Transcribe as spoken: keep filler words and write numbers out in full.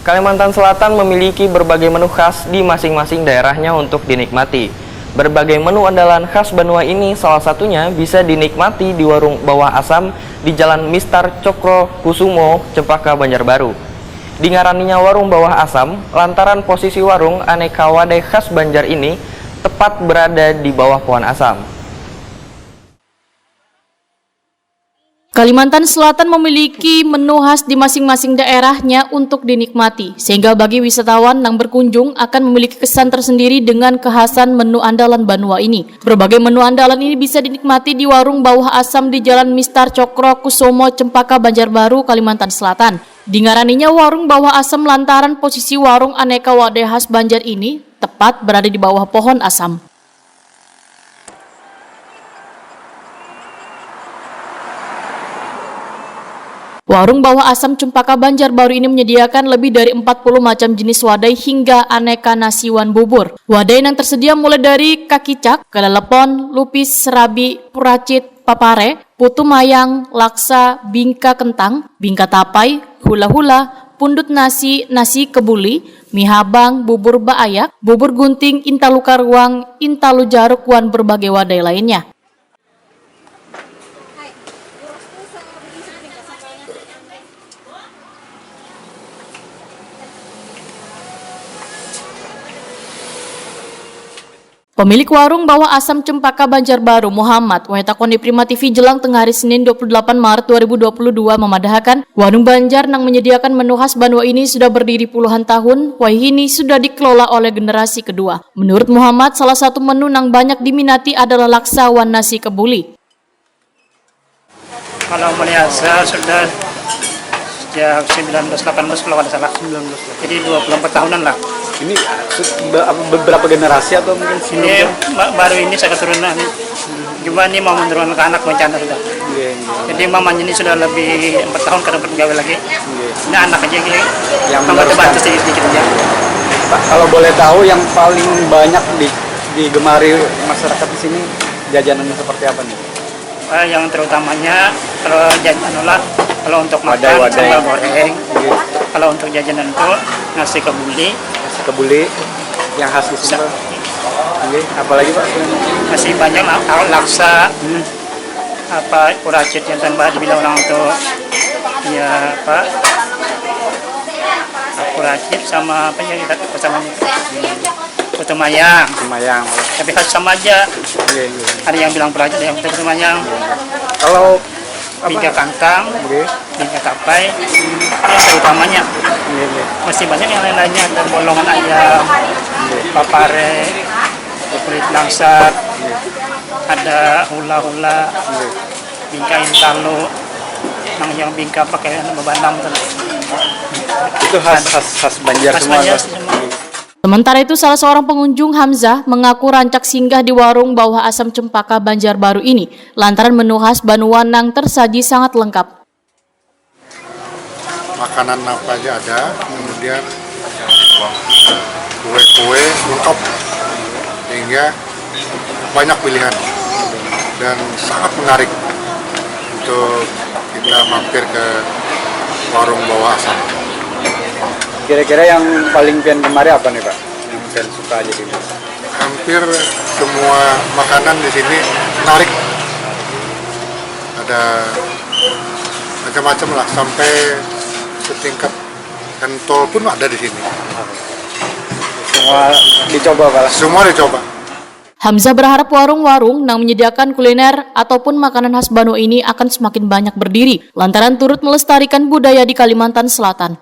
Kalimantan Selatan memiliki berbagai menu khas di masing-masing daerahnya untuk dinikmati. Berbagai menu andalan khas Banua ini salah satunya bisa dinikmati di warung Bawah Asam di Jalan Mister Cokro Kusumo, Cempaka, Banjarbaru. Dingaraninya Warung Bawah Asam lantaran posisi warung aneka wadai khas Banjar ini tepat berada di bawah pohon asam. Kalimantan Selatan memiliki menu khas di masing-masing daerahnya untuk dinikmati, sehingga bagi wisatawan yang berkunjung akan memiliki kesan tersendiri dengan kekhasan menu andalan Banua ini. Berbagai menu andalan ini bisa dinikmati di warung Bawah Asam di Jalan Mister Cokro Kusumo, Cempaka, Banjarbaru, Kalimantan Selatan. Dingaraninya Warung Bawah Asam lantaran posisi warung aneka wadai khas Banjar ini tepat berada di bawah pohon asam. Warung Bawah Asam Cempaka, Banjarbaru ini menyediakan lebih dari empat puluh macam jenis wadai hingga aneka nasi wan bubur. Wadai yang tersedia mulai dari kakicak, kelelepon, lupis, serabi, puracit, papare, putu mayang, laksa, bingka kentang, bingka tapai, hula-hula, pundut nasi, nasi kebuli, mie habang, bubur baayak, bubur gunting, intalu karuang, intalu jaruk, wan berbagai wadai lainnya. Pemilik warung Bawah Asam Cempaka, Banjarbaru, Muhammad, wayatakon di Prima T V jelang tengah hari Senin dua puluh delapan Maret dua ribu dua puluh dua, memadahakan warung Banjar nang menyediakan menu khas Banua ini sudah berdiri puluhan tahun, wayahini sudah dikelola oleh generasi kedua. Menurut Muhammad, salah satu menu nang banyak diminati adalah laksa wan nasi kebuli. Kalau melihat saya sudah sejak sembilan belas delapan belas kalau tidak salah. Sembilan belas delapan belas. Jadi dua puluh empat tahunan lah. Ini se-, be-, apa, beberapa generasi atau mungkin ini sebelumnya? Ba-, baru ini saya keturunan. Cuma ini mau menurunkan ke anak rencana sudah. Iya, iya. Jadi mamanya ini sudah lebih empat tahun kada dapat gawe lagi. Iya. Ini anak aja gitu. Yang meneruskan. Bantu sedikit-sedikit aja. Pak, kalau boleh tahu yang paling banyak di-, digemari masyarakat di sini jajanannya seperti apa nih? Eh, yang terutamanya kalau jan-, anu lah, kalau untuk makan, wadai, wadai, sambal goreng. Iya. Kalau untuk jajanan itu nasi kebuli. Nasi kebuli yang khas di sini, Pak. Iya, apalagi, Pak? Masih banyak lah, kalau laksa, hmm, apa, kuracit yang tambah dibilang orang tuh, ya, apa, kuracit sama apa ya kita tuh sama putu mayang. Putu mayang. Tapi khas sama aja. Iya, iya. Ada yang bilang kuracit, ada yang putu mayang. Kalau apa? Bingka kantang, oke, bingka tapai, ini terutamanya. Iya, iya. Masih banyak yang lain-lainnya, ada bolongan ayam, iya, papare, kulit langsat, iya, ada hula-hula, iya, bingka intalu, nang yang bingka pakai anu, babanam tuh. Itu khas, khas, khas Banjar semua, Banjar semua. Sementara itu, salah seorang pengunjung, Hamzah, mengaku rancak singgah di warung Bawah Asam Cempaka, Banjarbaru ini lantaran menu khas Banua nang tersaji sangat lengkap. Makanan apa aja ada, kemudian kue-kue lengkap, sehingga banyak pilihan dan sangat menarik untuk kita mampir ke warung Bawah Asam. Kira-kira yang paling pian gemari apa nih, Pak? Yang pian suka aja di sini? Hampir semua makanan di sini menarik. Ada macam-macam lah, sampai setingkat pentol pun ada di sini. Semua dicoba, Pak? Semua dicoba. Hamzah berharap warung-warung nang menyediakan kuliner ataupun makanan khas Banua ini akan semakin banyak berdiri lantaran turut melestarikan budaya di Kalimantan Selatan.